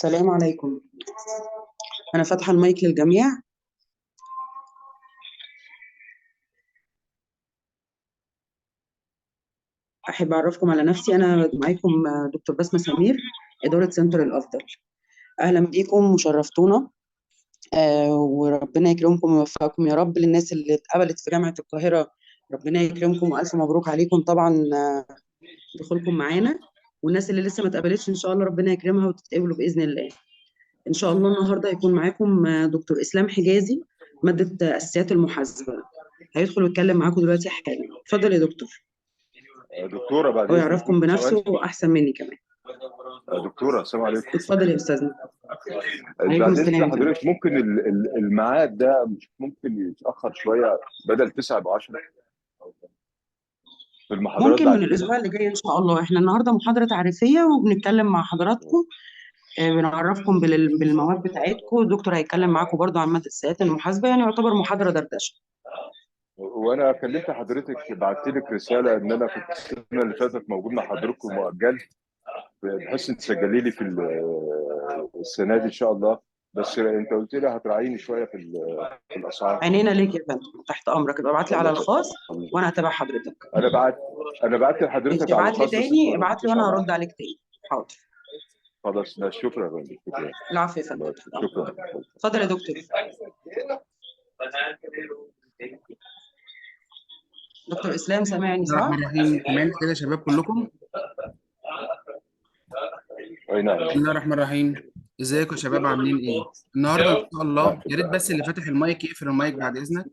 السلام عليكم. أنا فاتحة المايك للجميع. أحب أعرفكم على نفسي، أنا معاكم دكتور بسمة سمير، إدارة سنتر الأفضل. أهلا بيكم وشرفتونا، وربنا يكرمكم ويوفقكم يا رب. للناس اللي اتقبلت في جامعة القاهرة ربنا يكرمكم وألف مبروك عليكم طبعا دخولكم معانا، والناس اللي لسه ما اتقبلتش إن شاء الله ربنا يكرمها وتتقبلوا بإذن الله. إن شاء الله النهارده هيكون معاكم دكتور إسلام حجازي، مادة أساسيات المحاسبة، هيدخل ويتكلم معاكم دلوقتي حالا. اتفضل يا دكتور. دكتورة بعد هو إذنك يعرفكم ممكن بنفسه سؤال؟ أحسن مني كمان. دكتورة السلام عليكم. اتفضل يا أستاذنا. عليكم بعد إذن السلام. حضرتك ممكن الميعاد ده مش ممكن يتأخر شوية، بدل 9 ب 10 في المحاضرات ممكن بعد من كده؟ الأسبوع اللي جاي إن شاء الله. إحنا النهارده محاضرة تعريفية وبنتكلم مع حضراتكم، بنعرفكم بالمواد بتاعتكم. الدكتور هيتكلم معاكم برضو عن مادة أساسيات المحاسبة، يعني يعتبر محاضرة دردشة. وانا كلمت حضرتك، بعت لك رسالة ان انا كنت السنة اللي فاتت موجود مع حضراتكم ومؤجلت، بحيث ان تسجلي لي في السنة دي ان شاء الله، بس انت قلت لي هتراعيني شوية في الاسعار. عينينا ليك يا فندم، تحت امرك. ابقى ابعت لي على الله الخاص يخليك. وانا هتابع حضرتك. انا بعت لحضرتك على ابعت لي الخاص بس انت تاني، ما ابعت لي ردتش وانا عليا. هرد عليك تاني. حاضر. خلاص، لا شكرا يا فندم، شكرا. العفو يا فندم. شكرا. اتفضل يا دكتور. دكتور اسلام سامعني بسم الله صح؟ الرحمن الرحيم. تمام كده يا شباب كلكم؟ اي نعم. بسم الله الرحمن الرحيم. ازيكم يا شباب، عاملين ايه النهارده ان شاء الله؟ يا ريت بس اللي فاتح المايك يقفل المايك بعد اذنك.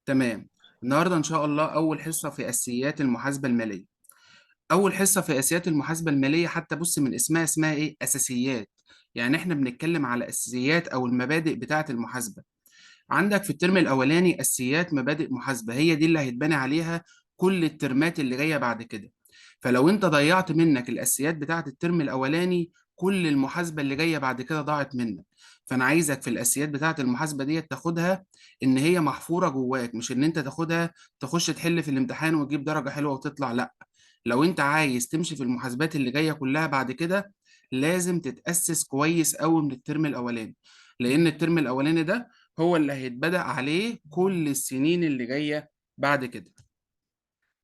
تمام. النهارده ان شاء الله اول حصة في اساسيات المحاسبة المالية. اول حصة في اساسيات المحاسبة المالية، حتى بص من اسمها، اسمها ايه؟ اساسيات. يعني احنا بنتكلم على اساسيات او المبادئ بتاعه المحاسبة. عندك في الترم الاولاني اساسيات مبادئ محاسبه، هي دي اللي هيتبني عليها كل الترمات اللي جاية بعد كده. فلو انت ضيعت منك الاساسيات بتاعه الترم الاولاني، كل المحاسبة اللي جاية بعد كده ضاعت منك. فانا عايزك في الاساسيات بتاعه المحاسبة دي تاخدها ان هي محفورة جواك، مش ان انت تاخدها تخش تحل في الامتحان وتجيب درجه حلوة وتطلع. لا، لو انت عايز تمشي في المحاسبات اللي جاية كلها بعد كده لازم تتاسس كويس قوي من الترم الاولاني، لان الترم الاولاني ده هو اللي هيتبدأ عليه كل السنين اللي جاية بعد كده.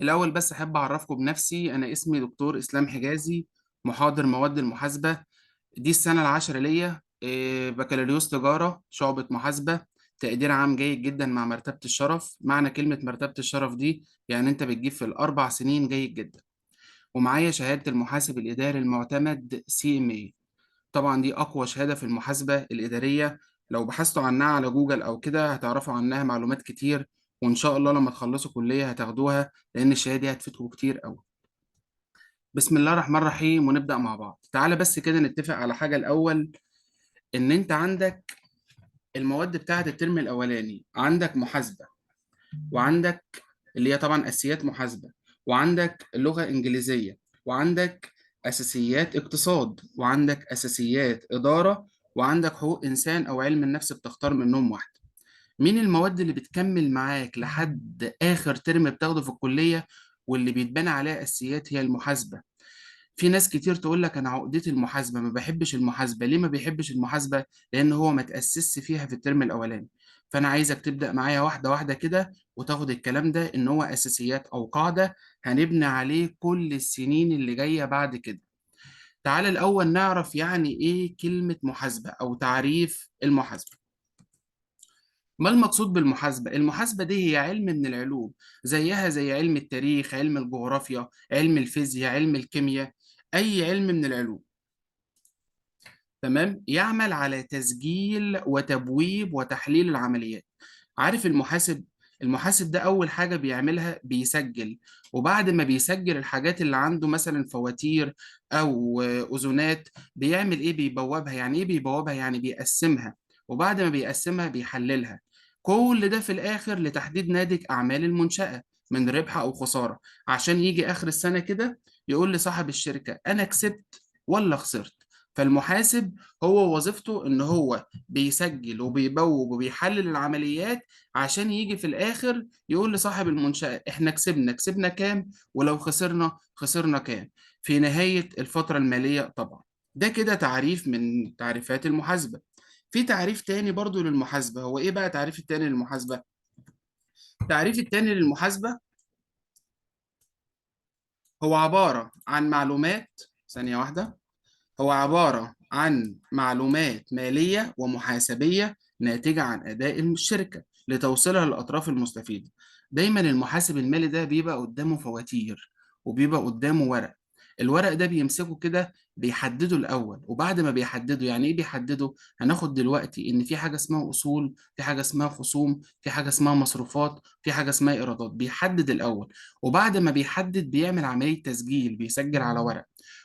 الأول بس أحب أعرفكم بنفسي، أنا اسمي دكتور إسلام حجازي، محاضر مواد المحاسبة. دي السنة العاشرة ليا، بكالوريوس تجارة شعبة محاسبة، تقدير عام جيد جدا مع مرتبة الشرف. معنى كلمة مرتبة الشرف دي يعني أنت بتجيب في ال4 سنين جيد جدا. ومعايا شهادة المحاسب الإداري المعتمد CMA. طبعا دي أقوى شهادة في المحاسبة الإدارية، لو بحثتوا عنها على جوجل أو كده هتعرفوا عنها معلومات كتير، وإن شاء الله لما تخلصوا كلية هتاخدوها، لأن الشهادة دي هتفيدكم كتير أوي. بسم الله الرحمن الرحيم، ونبدأ مع بعض. تعالى بس كده نتفق على حاجة الأول، إن أنت عندك المواد بتاعة الترم الأولاني، عندك محاسبة، وعندك اللي هي طبعا أساسيات محاسبة، وعندك لغة إنجليزية، وعندك أساسيات اقتصاد، وعندك أساسيات إدارة، وعندك حقوق إنسان أو علم النفس، بتختار منهم واحدة. مين المواد اللي بتكمل معاك لحد آخر ترم بتاخده في الكلية واللي بيتبنى عليها أساسيات؟ هي المحاسبة. في ناس كتير تقول لك أنا عقدتي المحاسبة، ما بحبش المحاسبة. ليه ما بيحبش المحاسبة؟ لأن هو ما تأسسش فيها في الترم الأولاني. فأنا عايزك تبدأ معايا واحدة واحدة كده وتاخد الكلام ده إن هو أساسيات أو قاعدة هنبني عليه كل السنين اللي جاية بعد كده. تعال الأول نعرف يعني إيه كلمة محاسبة أو تعريف المحاسبة. ما المقصود بالمحاسبة؟ المحاسبة دي هي علم من العلوم، زيها زي علم التاريخ، علم الجغرافيا، علم الفيزياء، علم الكيمياء، أي علم من العلوم. تمام؟ يعمل على تسجيل وتبويب وتحليل العمليات. عارف المحاسب؟ المحاسب ده أول حاجة بيعملها بيسجل، وبعد ما بيسجل الحاجات اللي عنده مثلا فواتير أو أذونات، بيعمل إيه؟ بيبوبها. يعني إيه بيبوبها؟ يعني بيقسمها، وبعد ما بيقسمها بيحللها. كل ده في الآخر لتحديد ناتج أعمال المنشأة من ربح أو خسارة، عشان يجي آخر السنة كده يقول لصاحب الشركة أنا كسبت ولا خسرت. فالمحاسب هو وظيفته إن هو بيسجل وبيبوب وبيحلل العمليات عشان يجي في الآخر يقول لصاحب المنشأة إحنا كسبنا، كسبنا كام، ولو خسرنا خسرنا كام في نهاية الفترة المالية طبعا. ده كده تعريف من تعريفات المحاسبة. في تعريف تاني برضو للمحاسبة. هو ايه بقى تعريف التاني للمحاسبة؟ تعريف التاني للمحاسبة هو عبارة عن معلومات، ثانية واحدة، هو عبارة عن معلومات مالية ومحاسبية ناتجة عن أداء الشركة لتوصيلها للأطراف المستفيدة. دايما المحاسب المالي ده بيبقى قدامه فواتير وبيبقى قدامه ورق. الورق ده بيمسكه كده بيحدده الأول، وبعد ما بيحدده، يعني إيه بيحدده؟ هناخد دلوقتي إن في حاجة اسمها أصول، في حاجة اسمها خصوم، في حاجة اسمها مصروفات، في حاجة اسمها إيرادات. بيحدد الأول، وبعد ما بيحدد بيعمل عملية تسجيل، بيسجل على ورق،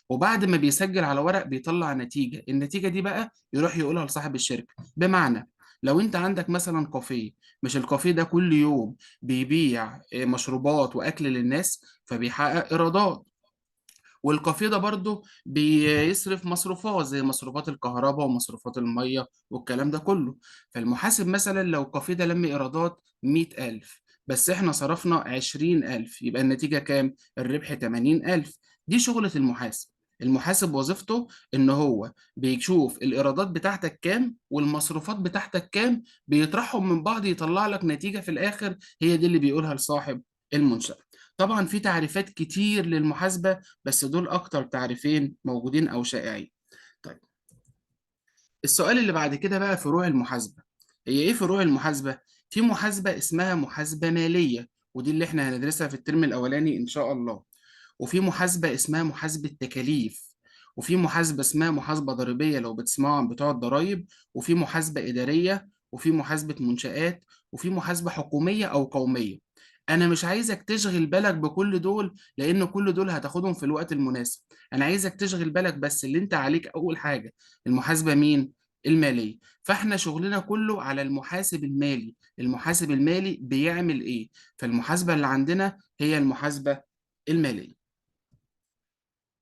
وبعد ما بيسجل على ورق بيطلع نتيجة. النتيجة دي بقى يروح يقولها لصاحب الشركة. بمعنى لو انت عندك مثلا كافيه، مش الكافيه ده كل يوم بيبيع مشروبات واكل للناس، فبيحقق ايرادات، والكافيه ده برضه بيصرف مصروفات زي مصروفات الكهرباء ومصروفات المية والكلام ده كله. فالمحاسب مثلا لو الكافيه ده لم ايرادات 100,000 بس احنا صرفنا 20,000، يبقى النتيجة كام؟ الربح 80,000. دي شغلة المحاسب. المحاسب وظيفته ان هو بيشوف الايرادات بتاعتك كام والمصروفات بتاعتك كام، بيطرحهم من بعض يطلع لك نتيجة في الاخر، هي دي اللي بيقولها لصاحب المنشأة. طبعا في تعريفات كتير للمحاسبة، بس دول اكتر تعريفين موجودين او شائعين. طيب السؤال اللي بعد كده بقى فروع المحاسبة. هي ايه فروع المحاسبة؟ في محاسبة اسمها محاسبة مالية، ودي اللي احنا هندرسها في الترم الاولاني ان شاء الله. وفي محاسبة اسمها محاسبة تكاليف، وفي محاسبة اسمها محاسبة ضريبية لو بتسمعوا عن بتوع الضرايب، وفي محاسبة إدارية، وفي محاسبة منشآت، وفي محاسبة حكومية أو قومية. أنا مش عايزك تشغل بالك بكل دول، لأن كل دول هتاخدهم في الوقت المناسب. أنا عايزك تشغل بالك بس اللي أنت عليك أول حاجة المحاسبة مين؟ المالية. فإحنا شغلنا كله على المحاسب المالي. المحاسب المالي بيعمل إيه؟ فالمحاسبة اللي عندنا هي المحاسبة المالية.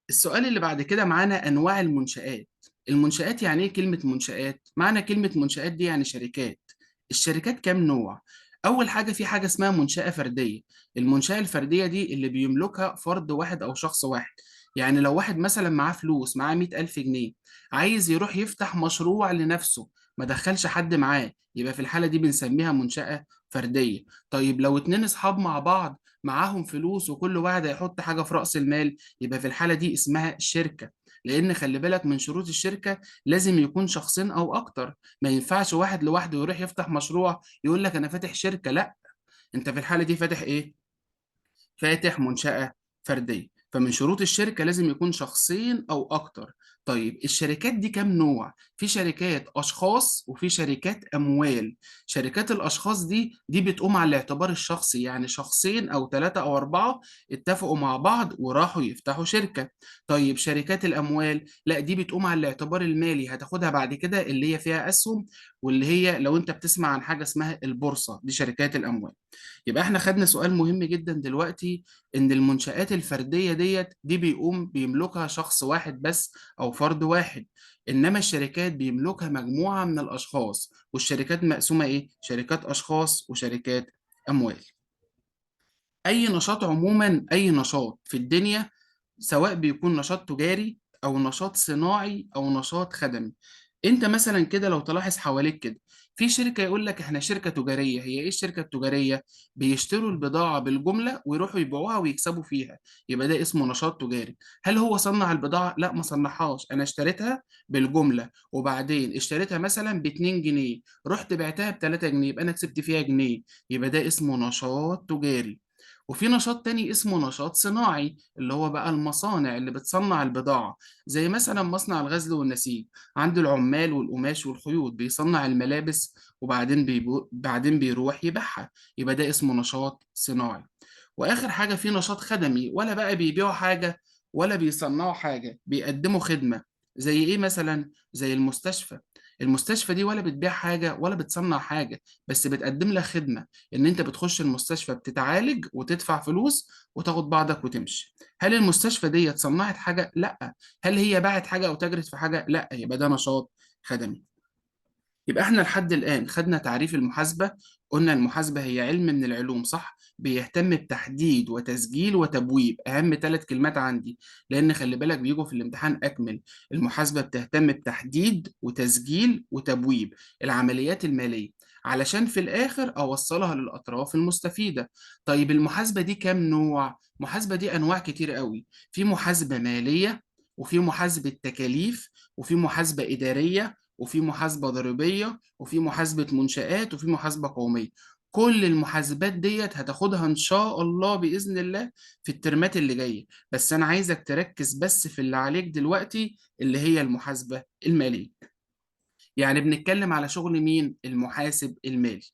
السؤال اللي بعد كده معانا أنواع المنشآت. المنشآت يعني إيه كلمة منشآت؟ معنى كلمة منشآت دي يعني شركات. الشركات كام نوع؟ أول حاجة في حاجة اسمها منشأة فردية. المنشأة الفردية دي اللي بيملكها فرد واحد أو شخص واحد. يعني لو واحد مثلا معاه فلوس، معاه 100,000 جنيه، عايز يروح يفتح مشروع لنفسه، ما دخلش حد معاه، يبقى في الحالة دي بنسميها منشأة فردية. طيب لو 2 أصحاب مع بعض معاهم فلوس وكل واحد هيحط حاجة في رأس المال، يبقى في الحالة دي اسمها شركة. لأن خلي بالك من شروط الشركة لازم يكون شخصين أو أكتر، ما ينفعش واحد لوحده يروح يفتح مشروع يقول لك أنا فاتح شركة، لا، أنت في الحالة دي فاتح إيه؟ فاتح منشأة فردية. فمن شروط الشركة لازم يكون شخصين أو أكتر. طيب الشركات دي كام نوع؟ في شركات أشخاص وفي شركات أموال. شركات الأشخاص دي بتقوم على الاعتبار الشخصي، يعني شخصين أو 3 أو 4 اتفقوا مع بعض وراحوا يفتحوا شركة. طيب شركات الأموال لا، دي بتقوم على الاعتبار المالي، هتاخدها بعد كده اللي هي فيها أسهم، واللي هي لو أنت بتسمع عن حاجة اسمها البورصة، دي شركات الأموال. يبقى احنا خدنا سؤال مهم جدا دلوقتي، ان المنشآت الفردية دي بيملكها شخص واحد بس او فرد واحد، انما الشركات بيملكها مجموعة من الاشخاص. والشركات مقسومة ايه؟ شركات اشخاص وشركات اموال. اي نشاط عموما، اي نشاط في الدنيا، سواء بيكون نشاط تجاري او نشاط صناعي او نشاط خدمي. انت مثلا كده لو تلاحظ حواليك كده في شركة يقول لك احنا شركة تجارية. هي ايه الشركة التجارية؟ بيشتروا البضاعة بالجملة ويروحوا يبيعوها ويكسبوا فيها، يبقى ده اسمه نشاط تجاري. هل هو صنع البضاعة؟ لا، ما صنعهاش، انا اشتريتها بالجملة وبعدين اشتريتها مثلا ب 2 جنيه، رحت بعتها ب 3 جنيه، يبقى انا كسبت فيها جنيه، يبقى ده اسمه نشاط تجاري. وفي نشاط تاني اسمه نشاط صناعي، اللي هو بقى المصانع اللي بتصنع البضاعة، زي مثلا مصنع الغزل والنسيج، عنده العمال والقماش والخيوط، بيصنع الملابس وبعدين بعدين بيروح يبيعها، يبقى ده اسمه نشاط صناعي. وآخر حاجة في نشاط خدمي، ولا بقى بيبيعوا حاجة ولا بيصنعوا حاجة، بيقدموا خدمة. زي إيه مثلا؟ زي المستشفى. المستشفى دي ولا بتبيع حاجة ولا بتصنع حاجة، بس بتقدم لك خدمة، إن أنت بتخش المستشفى بتتعالج وتدفع فلوس وتاخد بعضك وتمشي. هل المستشفى دي صنعت حاجة؟ لا. هل هي باعت حاجة أو تاجرت في حاجة؟ لا. يبقى ده نشاط خدمي. يبقى احنا لحد الآن خدنا تعريف المحاسبة، قلنا المحاسبة هي علم من العلوم، صح؟ بيهتم بتحديد وتسجيل وتبويب، اهم 3 كلمات عندي، لان خلي بالك بيجوا في الامتحان اكمل. المحاسبة بتهتم بتحديد وتسجيل وتبويب العمليات المالية علشان في الاخر اوصلها للاطراف المستفيدة. طيب المحاسبة دي كام نوع؟ المحاسبة دي انواع كتير قوي، في محاسبة مالية، وفي محاسبة تكاليف، وفي محاسبة إدارية، وفي محاسبة ضريبية، وفي محاسبة منشآت، وفي محاسبة قومية. كل المحاسبات ديت هتاخدها إن شاء الله بإذن الله في الترمات اللي جاية، بس أنا عايزك تركز بس في اللي عليك دلوقتي اللي هي المحاسبة المالية. يعني بنتكلم على شغل مين؟ المحاسب المالي.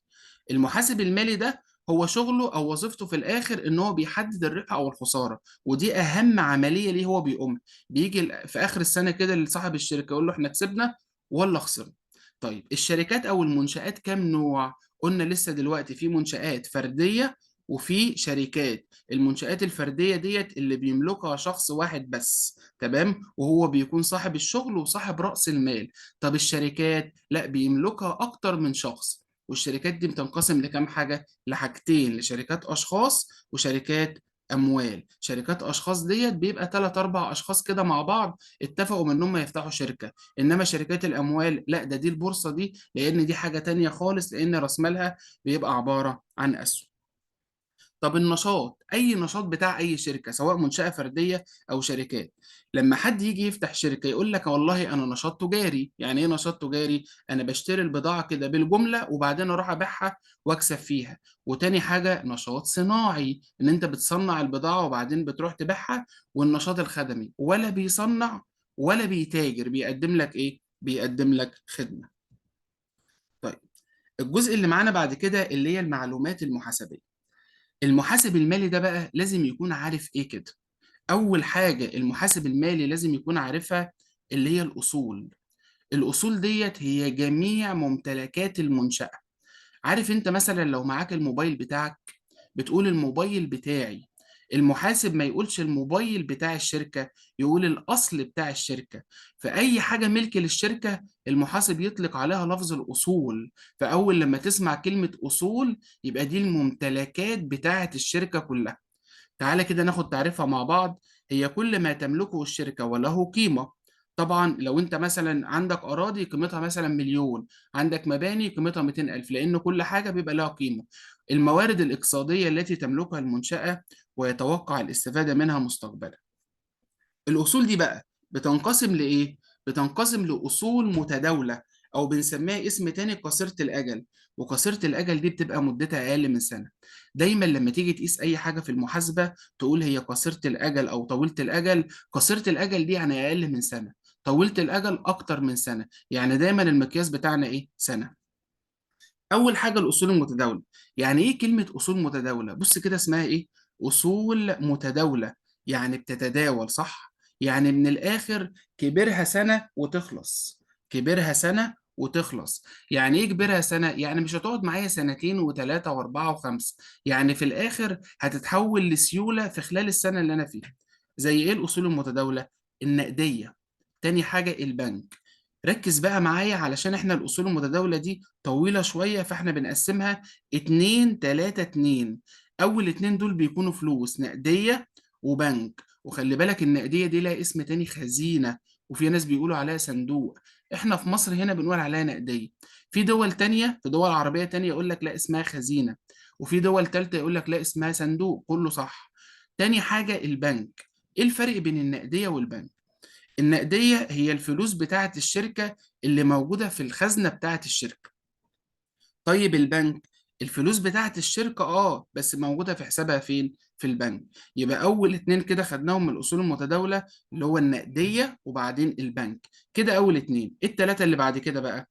المحاسب المالي ده هو شغله أو وظيفته في الآخر إن هو بيحدد الربح أو الخسارة، ودي أهم عملية ليه هو بيقوم. بيجي في آخر السنة كده لصاحب الشركة يقول له إحنا كسبنا ولا خسرنا. طيب الشركات أو المنشآت كام نوع؟ قلنا لسه دلوقتي في منشآت فردية وفي شركات. المنشآت الفردية ديت اللي بيملكها شخص واحد بس، تمام، وهو بيكون صاحب الشغل وصاحب رأس المال. طب الشركات لا، بيملكها أكتر من شخص، والشركات دي بتنقسم لكام حاجة؟ لحاجتين، لشركات أشخاص وشركات أموال. شركات أشخاص ديت بيبقى 3 4 أشخاص كده مع بعض اتفقوا من إنهم يفتحوا شركة، إنما شركات الأموال لا، ده دي البورصة دي، لأن دي حاجة تانية خالص، لأن رأس مالها بيبقى عبارة عن أسهم. طب النشاط، أي نشاط بتاع أي شركة سواء منشأة فردية أو شركات، لما حد يجي يفتح شركة يقول لك والله أنا نشاط تجاري. يعني إيه نشاط تجاري؟ أنا بشتري البضاعة كده بالجملة وبعدين أروح أبيعها وأكسب فيها. وتاني حاجة نشاط صناعي، إن أنت بتصنع البضاعة وبعدين بتروح تبيعها. والنشاط الخدمي ولا بيصنع ولا بيتاجر، بيقدم لك إيه؟ بيقدم لك خدمة. طيب الجزء اللي معانا بعد كده اللي هي المعلومات المحاسبية. المحاسب المالي ده بقى لازم يكون عارف ايه كده؟ اول حاجة المحاسب المالي لازم يكون عارفها اللي هي الاصول. الاصول ديت هي جميع ممتلكات المنشأة. عارف انت مثلا لو معاك الموبايل بتاعك بتقول الموبايل بتاعي، المحاسب ما يقولش الموبايل بتاع الشركة، يقول الأصل بتاع الشركة. فأي حاجة ملك للشركة المحاسب يطلق عليها لفظ الأصول. فأول لما تسمع كلمة أصول يبقى دي الممتلكات بتاعة الشركة كلها. تعالى كده ناخد تعريفها مع بعض. هي كل ما تملكه الشركة وله قيمة. طبعا لو انت مثلا عندك أراضي قيمتها مثلا 1,000,000، عندك مباني قيمتها 200,000، لأن كل حاجة بيبقى لها قيمة. الموارد الاقتصادية التي تملكها المنشأة ويتوقع الاستفادة منها مستقبلا. الأصول دي بقى بتنقسم لإيه؟ بتنقسم لأصول متداولة أو بنسميها اسم تاني قصيرة الأجل، وقصيرة الأجل دي بتبقى مدتها أقل من سنة. دايما لما تيجي تقيس أي حاجة في المحاسبة تقول هي قصيرة الأجل أو طويلة الأجل. قصيرة الأجل دي يعني أقل من سنة، طويلة الأجل أكتر من سنة، يعني دايما المقياس بتاعنا إيه؟ سنة. أول حاجة الأصول المتداولة. يعني إيه كلمة أصول متداولة؟ بص كده اسمها إيه؟ أصول متداولة، يعني بتتداول، صح؟ يعني من الآخر كبرها سنة وتخلص، كبرها سنة وتخلص. يعني إيه كبرها سنة؟ يعني مش هتقعد معايا 2 و3 و4 و5، يعني في الآخر هتتحول لسيولة في خلال السنة اللي أنا فيها. زي إيه الأصول المتداولة؟ النقدية. تاني حاجة البنك. ركز بقى معايا علشان احنا الأصول المتداولة دي طويلة شوية، فاحنا بنقسمها 2 3 2. أول 2 دول بيكونوا فلوس، نقدية وبنك. وخلي بالك النقدية دي لها اسم تاني خزينة، وفي ناس بيقولوا عليها صندوق. احنا في مصر هنا بنقول عليها نقدية. في دول تانية، في دول عربية تانية يقول لك لا اسمها خزينة، وفي دول تالتة يقول لك لا اسمها صندوق. كله صح. تاني حاجة البنك. ايه الفرق بين النقدية والبنك؟ النقدية هي الفلوس بتاعة الشركة اللي موجودة في الخزنة بتاعة الشركة. طيب البنك الفلوس بتاعة الشركة بس موجودة في حسابها فين؟ في البنك. يبقى أول 2 كده خدناهم من الأصول المتداولة اللي هو النقدية وبعدين البنك. كده أول 2. التلاتة اللي بعد كده بقى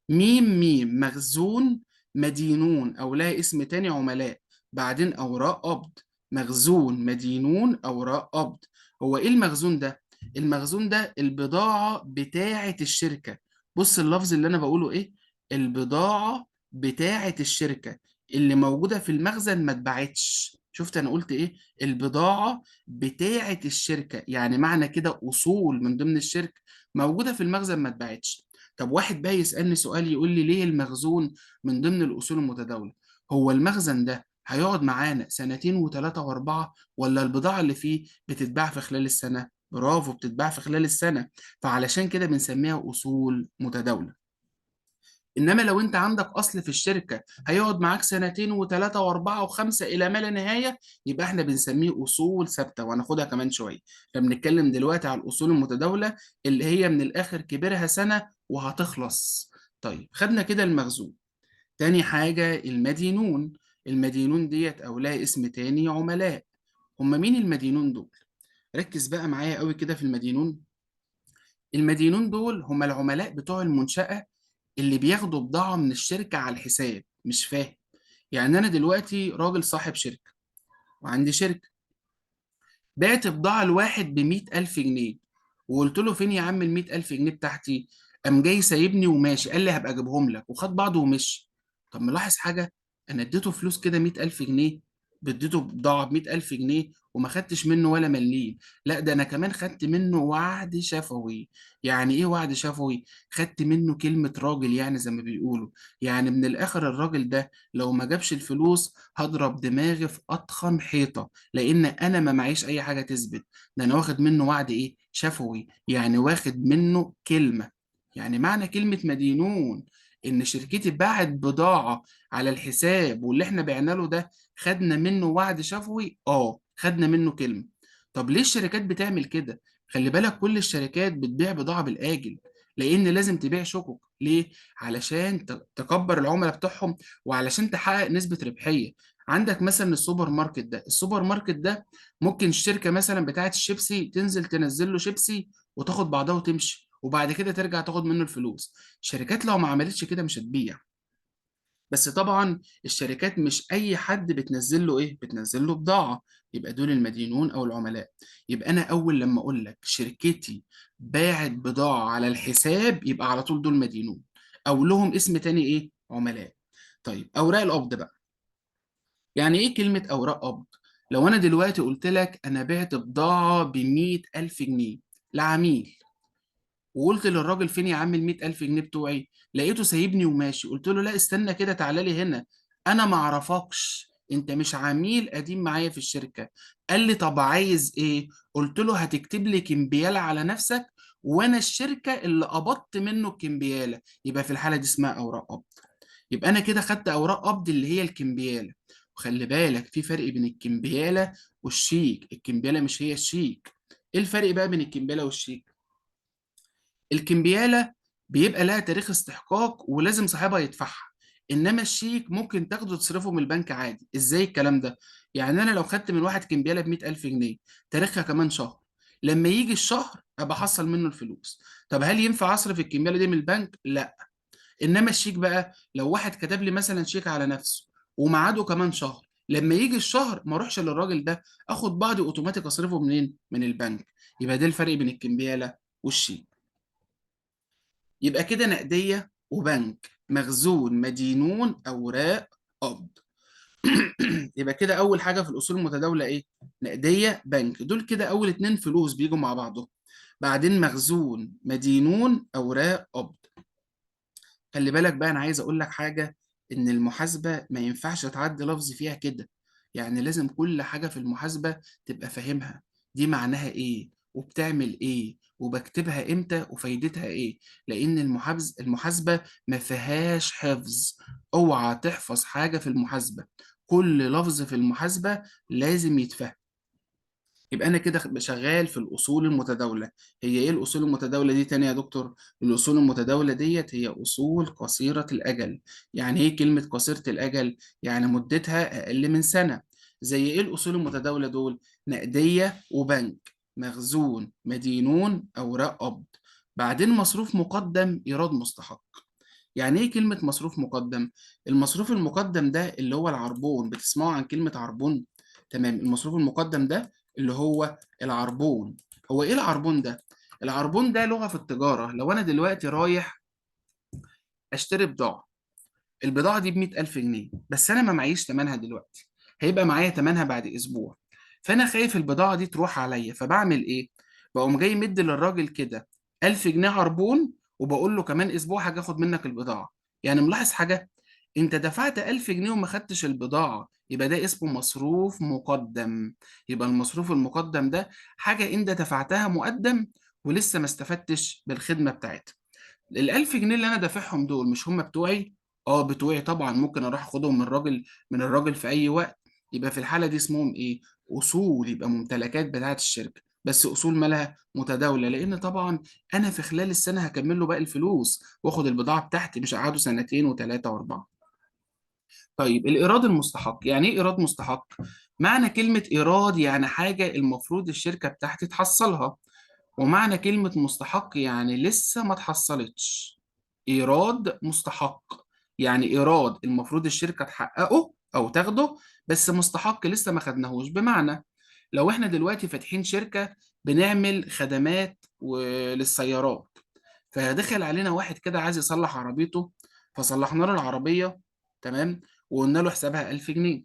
ميم ميم، مخزون، مدينون أو لها اسم تاني عملاء، بعدين أوراق قبض. مخزون، مدينون، أوراق قبض. هو إيه المخزون ده؟ المخزون ده البضاعة بتاعة الشركة. بص اللفظ اللي أنا بقوله إيه؟ البضاعة بتاعة الشركة اللي موجودة في المخزن ما اتباعتش. شفت أنا قلت إيه؟ البضاعة بتاعة الشركة، يعني معنى كده أصول من ضمن الشركة موجودة في المخزن ما اتباعتش. طب واحد بقى يسألني سؤال يقول لي ليه المخزون من ضمن الأصول المتداولة؟ هو المخزن ده هيقعد معانا سنتين وثلاثة وأربعة، ولا البضاعة اللي فيه بتتباع في خلال السنة؟ برافو، بتتباع في خلال السنة، فعلشان كده بنسميها أصول متداولة. إنما لو أنت عندك أصل في الشركة هيقعد معاك سنتين وثلاثة وأربعة وخمسة إلى ما لا نهاية، يبقى إحنا بنسميه أصول ثابتة، وهناخدها كمان شوية. إحنا بنتكلم دلوقتي على الأصول المتداولة اللي هي من الآخر كبرها سنة وهتخلص. طيب خدنا كده المخزون. تاني حاجة المدينون. المدينون ديت أو لها اسم تاني عملاء. هم مين المدينون دول؟ ركز بقى معايا قوي كده في المدينون. المدينون دول هم العملاء بتوع المنشأة اللي بياخدوا بضاعة من الشركة على الحساب. مش فاهم؟ يعني أنا دلوقتي راجل صاحب شركة وعندي شركة، بعت بضاعة لواحد ب100,000 جنيه، وقلت له فين يا عم ال100,000 جنيه بتاعتي؟ قام جاي سايبني وماشي، قال لي هبقى أجيبهم لك، وخد بعضه ومشي. طب ملاحظ حاجة؟ أنا اديته فلوس كده 100,000 جنيه، اديته بضاعة ب100,000 جنيه وما خدتش منه ولا مليم. لا ده أنا كمان خدت منه وعد شفوي. يعني إيه وعد شفوي؟ خدت منه كلمة راجل، يعني زي ما بيقولوا، يعني من الآخر الراجل ده لو ما جابش الفلوس هضرب دماغي في أتخن حيطة، لأن أنا ما معيش أي حاجة تثبت. ده أنا واخد منه وعد إيه؟ شفوي، يعني واخد منه كلمة. يعني معنى كلمة مدينون إن شركتي باعت بضاعة على الحساب، واللي إحنا بعنا له ده خدنا منه وعد شفوي، خدنا منه كلمة. طب ليه الشركات بتعمل كده؟ خلي بالك كل الشركات بتبيع بضاعة بالآجل، لأن لازم تبيع شقق. ليه؟ علشان تكبر العملاء بتوعهم، وعلشان تحقق نسبة ربحية. عندك مثلا السوبر ماركت ده، السوبر ماركت ده ممكن الشركة مثلا بتاعت الشيبسي تنزل تنزل له شيبسي وتاخد بعضها وتمشي، وبعد كده ترجع تاخد منه الفلوس. الشركات لو ما عملتش كده مش هتبيع. بس طبعا الشركات مش اي حد بتنزل له ايه؟ بتنزل له بضاعة. يبقى دول المدينون او العملاء. يبقى انا اول لما اقول لك شركتي باعت بضاعة على الحساب، يبقى على طول دول مدينون، او لهم اسم تاني ايه؟ عملاء. طيب اوراق القبض بقى. يعني ايه كلمة اوراق قبض؟ لو انا دلوقتي قلت لك انا بعت بضاعة ب100,000 جنيه لعميل، وقلت للراجل فين يا عم ال100,000 جنيه بتوعي؟ لقيته سايبني وماشي. قلت له لا استنى كده، تعالى لي هنا، انا ما اعرفكش، انت مش عميل قديم معايا في الشركة. قال لي طب عايز ايه؟ قلت له هتكتب لي كمبيالة على نفسك، وانا الشركة اللي قبضت منه الكمبيالة. يبقى في الحالة دي اسمها اوراق قبض. يبقى انا كده خدت اوراق قبض اللي هي الكمبيالة. وخلي بالك في فرق بين الكمبيالة والشيك. الكمبيالة مش هي الشيك. ايه الفرق بقى بين الكمبيالة والشيك؟ الكمبيالة بيبقى لها تاريخ استحقاق ولازم صاحبها يدفعها، انما الشيك ممكن تاخده تصرفه من البنك عادي. ازاي الكلام ده؟ يعني انا لو خدت من واحد كمبيالة ب100,000 جنيه تاريخها كمان شهر، لما يجي الشهر ابقى احصل منه الفلوس. طب هل ينفع اصرف الكمبيالة دي من البنك؟ لا. انما الشيك بقى لو واحد كتب لي مثلا شيك على نفسه وميعاده كمان شهر، لما يجي الشهر ما اروحش للراجل ده، اخد بعضي اوتوماتيك اصرفه منين؟ من البنك. يبقى ده الفرق بين الكمبيالة والشيك. يبقى كده نقدية وبنك، مخزون، مدينون، أوراق قبض. يبقى كده أول حاجة في الأصول المتداولة إيه؟ نقدية، بنك. دول كده أول اتنين فلوس بيجوا مع بعضهم. بعدين مخزون، مدينون، أوراق قبض. خلي بالك بقى، أنا عايز أقول لك حاجة، إن المحاسبة ما ينفعش تعدي لفظ فيها كده. يعني لازم كل حاجة في المحاسبة تبقى فاهمها، دي معناها إيه وبتعمل إيه وبكتبها إمتى وفايدتها إيه، لأن المحاسبة ما فيهاش حفظ. اوعى تحفظ حاجة في المحاسبة، كل لفظ في المحاسبة لازم يتفهم. يبقى أنا كده شغال في الأصول المتداولة. هي إيه الأصول المتداولة دي تاني يا دكتور؟ الأصول المتداولة ديت هي أصول قصيرة الأجل. يعني إيه كلمة قصيرة الأجل؟ يعني مدتها أقل من سنة. زي إيه الأصول المتداولة دول؟ نقدية وبنك، مخزون، مدينون، أوراق قبض. بعدين مصروف مقدم، إيراد مستحق. يعني إيه كلمة مصروف مقدم؟ المصروف المقدم ده اللي هو العربون. بتسمعوا عن كلمة عربون؟ تمام. المصروف المقدم ده اللي هو العربون. هو إيه العربون ده؟ العربون ده لغة في التجارة. لو أنا دلوقتي رايح أشتري بضاعة، البضاعة دي ب100,000 جنيه، بس أنا ما معيش تمنها دلوقتي، هيبقى معايا تمنها بعد أسبوع، فأنا خايف البضاعة دي تروح عليا، فبعمل إيه؟ بقوم جاي مد للراجل كده 1000 جنيه عربون، وبقول له كمان أسبوع هاجي آخد منك البضاعة. يعني ملاحظ حاجة؟ انت دفعت 1000 جنيه وما خدتش البضاعة، يبقى ده اسمه مصروف مقدم. يبقى المصروف المقدم ده حاجة انت دفعتها مقدم ولسه ما استفدتش بالخدمة بتاعتها. ال1000 جنيه اللي انا دافعهم دول مش هم بتوعي؟ اه بتوعي طبعا، ممكن اروح اخدهم من الراجل في اي وقت. يبقى في الحالة دي اسمهم ايه؟ اصول، يبقى ممتلكات بتاعت الشركة، بس اصول مالها؟ متداولة، لان طبعا انا في خلال السنة هكمل له باقي الفلوس واخد البضاعة بتاعتي، مش هقعده سنتين وثلاثة واربعة. طيب الإيراد المستحق، يعني إيه إيراد مستحق؟ معنى كلمة إيراد يعني حاجة المفروض الشركة بتاعتي تحصلها، ومعنى كلمة مستحق يعني لسه ما تحصلتش. إيراد مستحق يعني إيراد المفروض الشركة تحققه أو تاخده، بس مستحق لسه ما خدناهوش. بمعنى لو إحنا دلوقتي فاتحين شركة بنعمل خدمات للسيارات، فدخل علينا واحد كده عايز يصلح عربيته، فصلحنا له العربية، تمام، وقلنا له حسابها 1000 جنيه.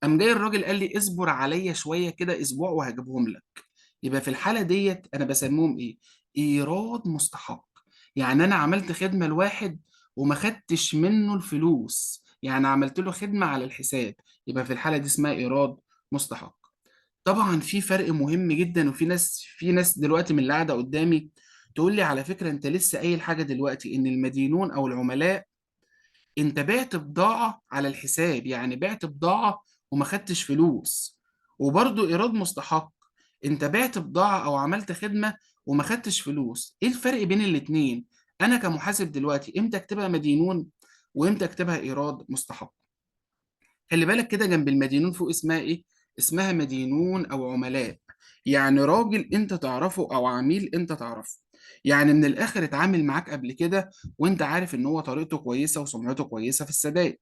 قام جاي الراجل قال لي اصبر عليا شوية كده اسبوع وهجيبهم لك. يبقى في الحالة ديت انا بسميهم ايه؟ ايراد مستحق. يعني انا عملت خدمة لواحد وما خدتش منه الفلوس، يعني عملت له خدمة على الحساب، يبقى في الحالة دي اسمها ايراد مستحق. طبعا في فرق مهم جدا، وفي ناس في ناس دلوقتي من اللي قاعدة قدامي تقول لي على فكرة انت لسه قايل حاجة دلوقتي ان المدينون او العملاء انت بعت بضاعة على الحساب، يعني بعت بضاعة وما خدتش فلوس، وبرضه ايراد مستحق، انت بعت بضاعة او عملت خدمة وما خدتش فلوس. ايه الفرق بين الاتنين؟ انا كمحاسب دلوقتي امتى اكتبها مدينون وامتى اكتبها ايراد مستحق؟ خلي بالك كده جنب المدينون فوق اسمها ايه؟ اسمها مدينون او عملاء، يعني راجل انت تعرفه او عميل انت تعرفه، يعني من الاخر اتعامل معاك قبل كده وانت عارف ان هو طريقته كويسة وسمعته كويسة في السداد.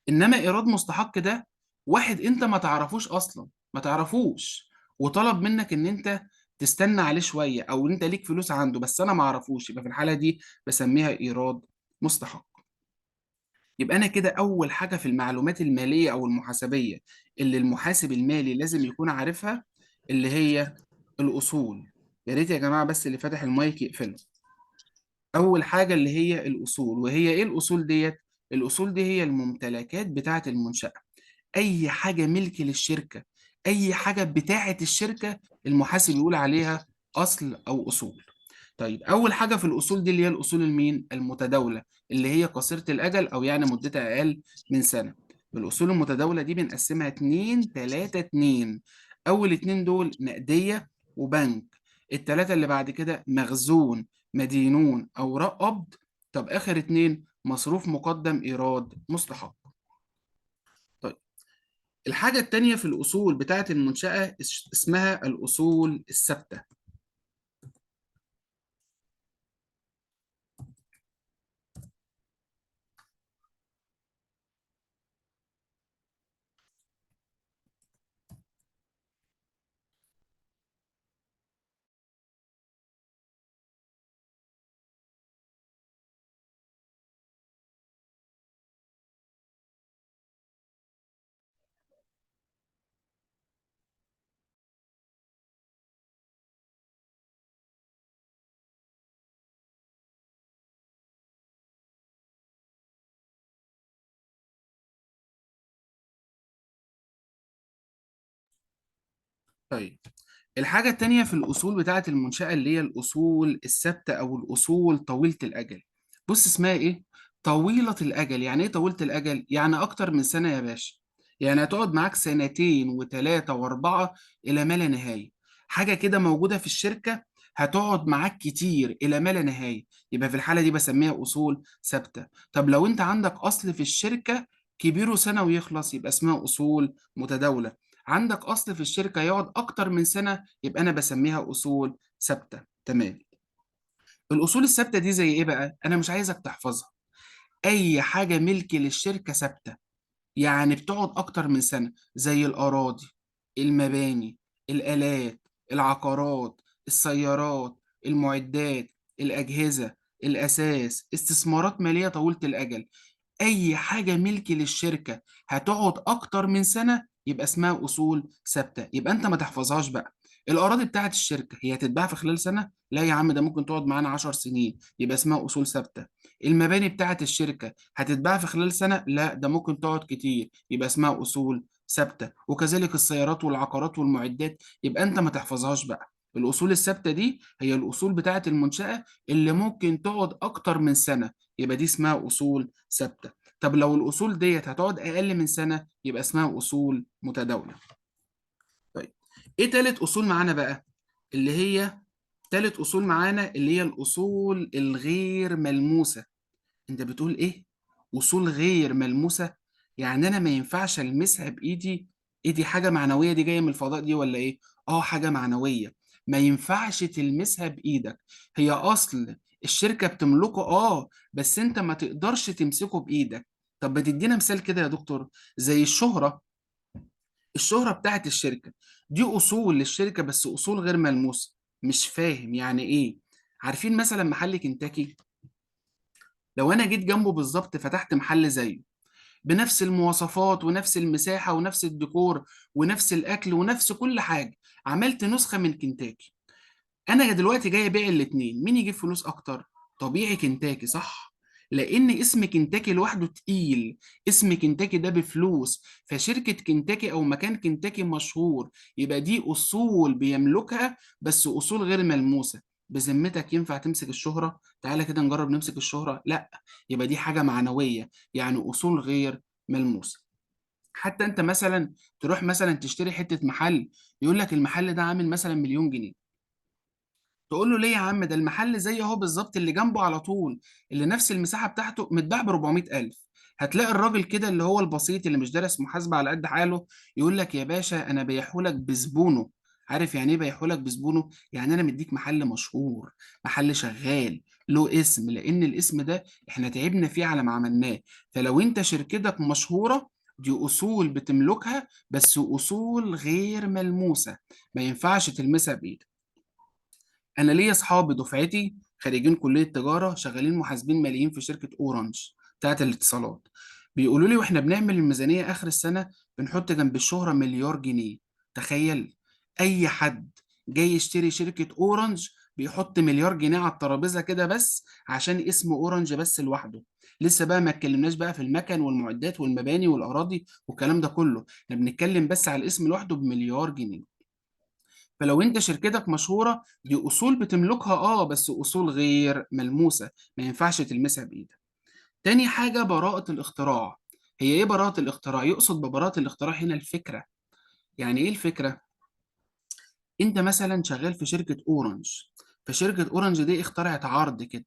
انما ايراد مستحق ده واحد انت ما تعرفوش اصلا، ما تعرفوش، وطلب منك ان انت تستنى عليه شوية او انت ليك فلوس عنده بس انا ما اعرفوش، يبقى في الحالة دي بسميها ايراد مستحق. يبقى انا كده اول حاجة في المعلومات المالية او المحاسبيه اللي المحاسب المالي لازم يكون عارفها اللي هي الاصول. يا ريت يا جماعة بس اللي فاتح المايك يقفله. اول حاجة اللي هي الاصول، وهي ايه الاصول ديت؟ الاصول دي هي الممتلكات بتاعه المنشاة، اي حاجة ملك للشركة، اي حاجة بتاعه الشركة المحاسب يقول عليها اصل او اصول. طيب اول حاجة في الاصول دي اللي هي الاصول المين؟ المتداولة، اللي هي قصيرة الاجل او يعني مدتها اقل من سنة. الاصول المتداولة دي بنقسمها 2 3 2. اول 2 دول نقدية وبنك، الثلاثة اللي بعد كده مخزون، مدينون، اوراق قبض. طب اخر 2 مصروف مقدم، ايراد مستحق. طيب الحاجة التانية في الاصول بتاعه المنشاة اسمها الاصول الثابتة. طيب الحاجة التانية في الأصول بتاعة المنشأة اللي هي الأصول الثابتة أو الأصول طويلة الأجل. بص اسمها إيه؟ طويلة الأجل. يعني إيه طويلة الأجل؟ يعني أكتر من سنة يا باشا، يعني هتقعد معاك سنتين وتلاتة وأربعة إلى ما لا نهاية. حاجة كده موجودة في الشركة هتقعد معاك كتير إلى ما لا نهاية، يبقى في الحالة دي بسميها أصول ثابتة. طب لو أنت عندك أصل في الشركة كبيرة سنة ويخلص يبقى اسمها أصول متداولة. عندك أصل في الشركة يقعد أكتر من سنة يبقى أنا بسميها أصول ثابتة. تمام. الأصول الثابتة دي زي إيه بقى؟ أنا مش عايزك تحفظها. أي حاجة ملك للشركة ثابتة، يعني بتقعد أكتر من سنة، زي الأراضي، المباني، الآلات، العقارات، السيارات، المعدات، الأجهزة، الأساس، استثمارات مالية طويلة الأجل. أي حاجة ملك للشركة هتقعد أكتر من سنة يبقى اسمها أصول ثابتة. يبقى أنت ما تحفظهاش بقى، الاراضي بتاعت الشركة هي هتتباع في خلال سنة؟ لا يا عم، ده ممكن تقعد معانا 10 سنين، يبقى اسمها اصول ثابتة. المباني بتاعت الشركة هتتباع في خلال سنة؟ لا، ده ممكن تقعد كتير، يبقى اسمها اصول ثابتة. وكذلك السيارات والعقارات والمعدات، يبقى انت ما تحفظهاش بقى. الاصول الثابتة دي هي الاصول بتاعت المنشاة اللي ممكن تقعد اكتر من سنة، يبقى دي اسمها اصول ثابتة. طب لو الاصول ديت هتقعد اقل من سنة، يبقى اسمها اصول متداوله. طيب ايه تالت اصول معانا بقى؟ اللي هي تالت اصول معانا اللي هي الاصول الغير ملموسة. انت بتقول ايه؟ اصول غير ملموسة؟ يعني انا ما ينفعش المسها بايدي؟ ايه دي، حاجة معنوية دي جاية من الفضاء دي ولا ايه؟ اه، حاجة معنوية ما ينفعش تلمسها بايدك. هي اصل الشركة بتملكه، اه، بس انت ما تقدرش تمسكه بايدك. طب بتدينا مثال كده يا دكتور؟ زي الشهرة. الشهرة بتاعت الشركة دي أصول للشركة، بس أصول غير ملموسة. مش فاهم يعني إيه؟ عارفين مثلا محل كنتاكي، لو أنا جيت جنبه بالظبط فتحت محل زيه بنفس المواصفات ونفس المساحة ونفس الديكور ونفس الأكل ونفس كل حاجة، عملت نسخة من كنتاكي، أنا دلوقتي جاي أبيع الاتنين، مين يجيب فلوس أكتر؟ طبيعي كنتاكي، صح؟ لأن اسم كنتاكي لوحده تقيل، اسم كنتاكي ده بفلوس، فشركة كنتاكي أو مكان كنتاكي مشهور، يبقى دي أصول بيملكها بس أصول غير ملموسة. بذمتك ينفع تمسك الشهرة؟ تعالى كده نجرب نمسك الشهرة. لا، يبقى دي حاجة معنوية، يعني أصول غير ملموسة. حتى أنت مثلا تروح مثلا تشتري حتة محل، يقول لك المحل ده عامل مثلا مليون جنيه، تقول له ليه يا عم؟ ده المحل زي اهو بالظبط اللي جنبه على طول، اللي نفس المساحة بتاعته، متباع ب 400,000. هتلاقي الراجل كده اللي هو البسيط اللي مش دارس محاسبة على قد حاله يقول لك يا باشا أنا بيحولك بزبونه. عارف يعني ايه بيحولك بزبونه؟ يعني أنا مديك محل مشهور، محل شغال له اسم، لأن الاسم ده احنا تعبنا فيه على ما عملناه. فلو انت شركتك مشهورة، دي أصول بتملكها بس أصول غير ملموسة، ما ينفعش تلمسها بإيدك. أنا ليا أصحابي دفعتي خريجين كلية تجارة شغالين محاسبين ماليين في شركة أورنج بتاعت الاتصالات، بيقولوا لي واحنا بنعمل الميزانية آخر السنة بنحط جنب الشهرة مليار جنيه. تخيل أي حد جاي يشتري شركة أورنج بيحط مليار جنيه على الترابيزة كده بس عشان اسم أورنج بس لوحده. لسه بقى ما اتكلمناش بقى في المكن والمعدات والمباني والأراضي والكلام ده كله، احنا بنتكلم بس على الاسم لوحده بمليار جنيه. فلو انت شركتك مشهورة، دي أصول بتملكها بس أصول غير ملموسة، ما ينفعش تلمسها بإيدك. تاني حاجة براءة الاختراع. هي ايه براءة الاختراع؟ يقصد ببراءة الاختراع هنا الفكرة. يعني ايه الفكرة؟ انت مثلا شغال في شركة أورنج، فشركة أورنج دي اخترعت عرض كده،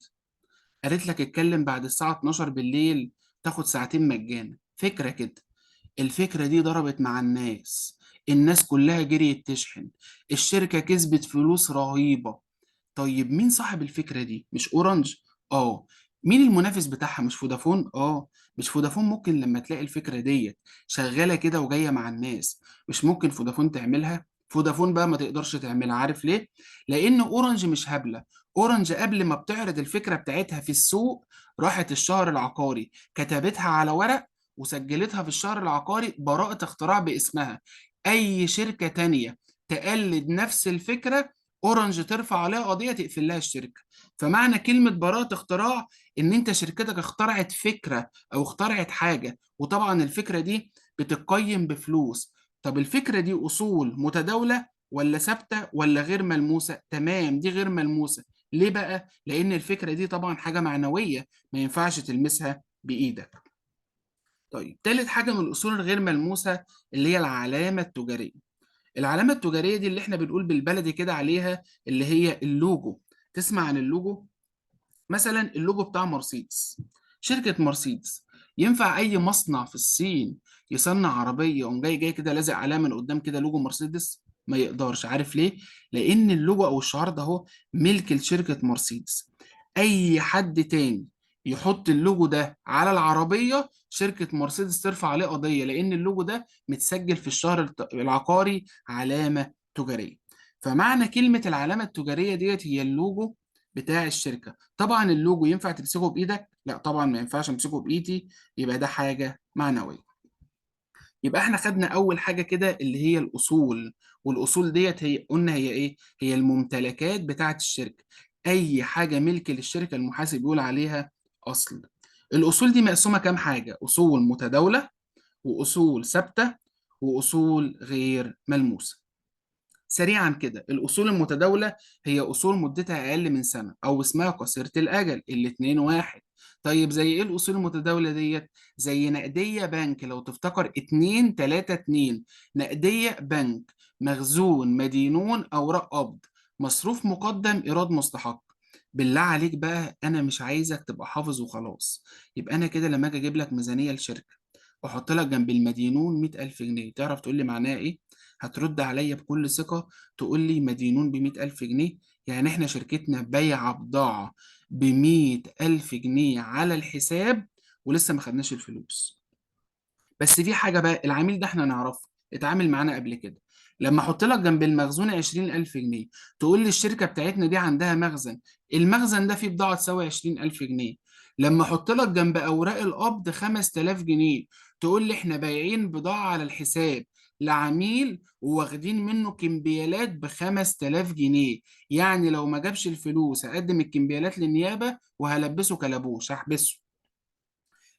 قالت لك اتكلم بعد الساعة 12 بالليل تاخد ساعتين مجانا. فكرة كده، الفكرة دي ضربت مع الناس، الناس كلها جريت تشحن، الشركة كسبت فلوس رهيبة. طيب مين صاحب الفكرة دي؟ مش أورنج؟ مين المنافس بتاعها؟ مش فودافون؟ مش فودافون ممكن لما تلاقي الفكرة ديت شغالة كده وجاية مع الناس، مش ممكن فودافون تعملها؟ فودافون بقى ما تقدرش تعملها. عارف ليه؟ لأن أورنج مش هبلة. أورنج قبل ما بتعرض الفكرة بتاعتها في السوق راحت الشهر العقاري كتبتها على ورق وسجلتها في الشهر العقاري براءة اختراع باسمها. أي شركة تانية تقلد نفس الفكرة أورنج ترفع عليها قضية تقفل لها الشركة. فمعنى كلمة براءة اختراع إن أنت شركتك اخترعت فكرة أو اخترعت حاجة، وطبعا الفكرة دي بتقيم بفلوس. طب الفكرة دي أصول متداولة ولا ثابتة ولا غير ملموسة؟ تمام، دي غير ملموسة. ليه بقى؟ لأن الفكرة دي طبعا حاجة معنوية ما ينفعش تلمسها بإيدك. طيب تالت حاجة من الأصول الغير ملموسة اللي هي العلامة التجارية. العلامة التجارية دي اللي احنا بنقول بالبلدي كده عليها اللي هي اللوجو. تسمع عن اللوجو؟ مثلا اللوجو بتاع مرسيدس، شركة مرسيدس، ينفع أي مصنع في الصين يصنع عربية يقوم جاي كده لازق عليها من قدام كده لوجو مرسيدس؟ ما يقدرش. عارف ليه؟ لأن اللوجو أو الشعار ده هو ملك لشركة مرسيدس. أي حد تاني يحط اللوجو ده على العربية شركة مرسيدس ترفع عليه قضية، لأن اللوجو ده متسجل في الشهر العقاري علامة تجارية. فمعنى كلمة العلامة التجارية ديت هي اللوجو بتاع الشركة. طبعا اللوجو ينفع تمسكه بإيدك؟ لا طبعا ما ينفعش امسكه بإيدي، يبقى ده حاجة معنوية. يبقى احنا خدنا اول حاجة كده اللي هي الاصول، والاصول ديت هي قلنا هي ايه؟ هي الممتلكات بتاعه الشركة. اي حاجة ملك للشركة المحاسب بيقول عليها اصل. الاصول دي مقسومة كام حاجة؟ اصول متداوله، واصول ثابتة، واصول غير ملموسة. سريعا كده، الاصول المتداولة هي اصول مدتها اقل من سنة او اسمها قصيرة الاجل، الاتنين واحد. طيب زي ايه الاصول المتداولة ديت؟ زي نقدية بنك، لو تفتكر 2 3 2، نقدية بنك، مخزون، مدينون، اوراق قبض، مصروف مقدم، ايراد مستحق. بالله عليك بقى انا مش عايزك تبقى حافظ وخلاص. يبقى انا كده لما اجي اجيب لك ميزانية لشركة واحط لك جنب المدينون 100,000 جنيه، تعرف تقول لي معناها ايه؟ هترد عليا بكل ثقة تقول لي مدينون ب100,000 جنيه، يعني احنا شركتنا بايعة بضاعة ب100,000 جنيه على الحساب ولسه ما خدناش الفلوس. بس في حاجة بقى، العميل ده احنا نعرفه، اتعامل معانا قبل كده. لما احط لك جنب المخزون 20,000 جنيه، تقول لي الشركة بتاعتنا دي عندها مخزن، المخزن ده فيه بضاعة تساوي 20,000 جنيه. لما احط لك جنب اوراق القبض 5,000 جنيه، تقول لي احنا بايعين بضاعة على الحساب لعميل وواخدين منه كمبيالات ب5,000 جنيه، يعني لو ما جابش الفلوس هقدم الكمبيالات للنيابة وهلبسه كلبوش، هحبسه.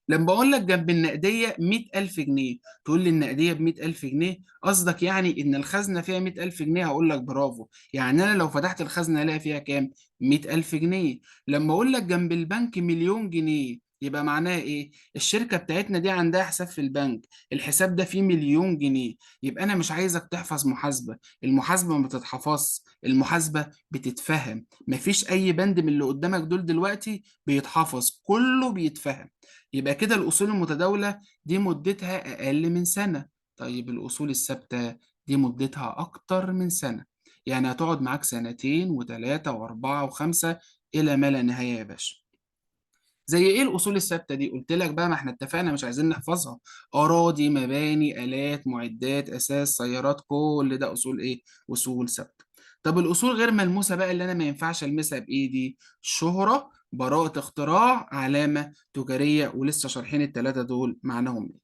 لما اقول لك جنب النقدية 100,000 جنيه، تقول لي النقدية ب100,000 جنيه، قصدك يعني ان الخزنة فيها 100,000 جنيه؟ هقول لك برافو، يعني انا لو فتحت الخزنة الاقي فيها كام؟ 100,000 جنيه. لما اقول لك جنب البنك 1,000,000 جنيه، يبقى معناها ايه؟ الشركة بتاعتنا دي عندها حساب في البنك، الحساب ده فيه 1,000,000 جنيه. يبقى انا مش عايزك تحفظ محاسبه، المحاسبة ما بتتحفظش، المحاسبة بتتفهم. مفيش اي بند من اللي قدامك دول دلوقتي بيتحفظ، كله بيتفهم. يبقى كده الأصول المتداولة دي مدتها أقل من سنة. طيب الأصول الثابتة دي مدتها أكتر من سنة، يعني هتقعد معاك 2 و3 و4 و5 إلى ما لا نهاية يا باشا. زي إيه الأصول الثابتة دي؟ قلت لك بقى ما إحنا اتفقنا مش عايزين نحفظها. أراضي، مباني، آلات، معدات، أساس، سيارات، كل ده أصول إيه؟ أصول ثابتة. طب الأصول غير ملموسة بقى اللي أنا ما ينفعش ألمسها بإيدي، شهرة، براءة اختراع، علامة تجارية، ولسه شارحين التلاتة دول معناهم ايه.